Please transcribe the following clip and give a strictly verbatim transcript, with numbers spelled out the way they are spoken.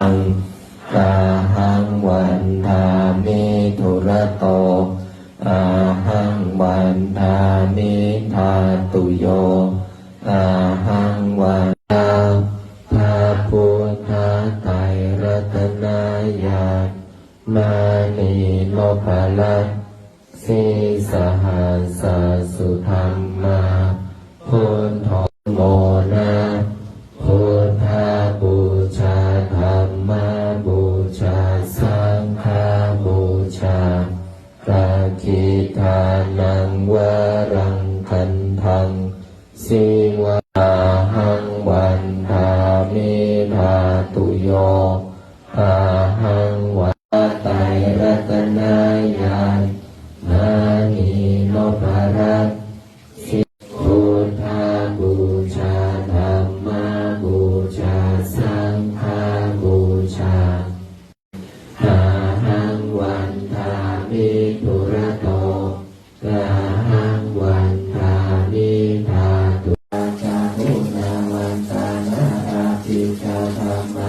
ahaṃ vandāmi dūrato ahaṃ vandāmi dhātuyo ahaṃ vandāmi พระพุทธไตรรัตนญาณ มณีนพรัตน์ sīsahassa sudhammā, buddho namo na, buddhapūjā, dhammapūjā, saṅghapūjā, dakkhiṇānaṃ varaṃ gandhaṃ, siva ahaṃ vandāmi dhātuyo ahaṃ va ไตรรัตนญาณ มณีนพรัตน์ สิ buddhapūjā, dhammapūjā, saṅghapūjā, ahaṃ vandāmi dūrato ahaṃ vandāmi dhātu ca guṇavantā narāpi ca dhammā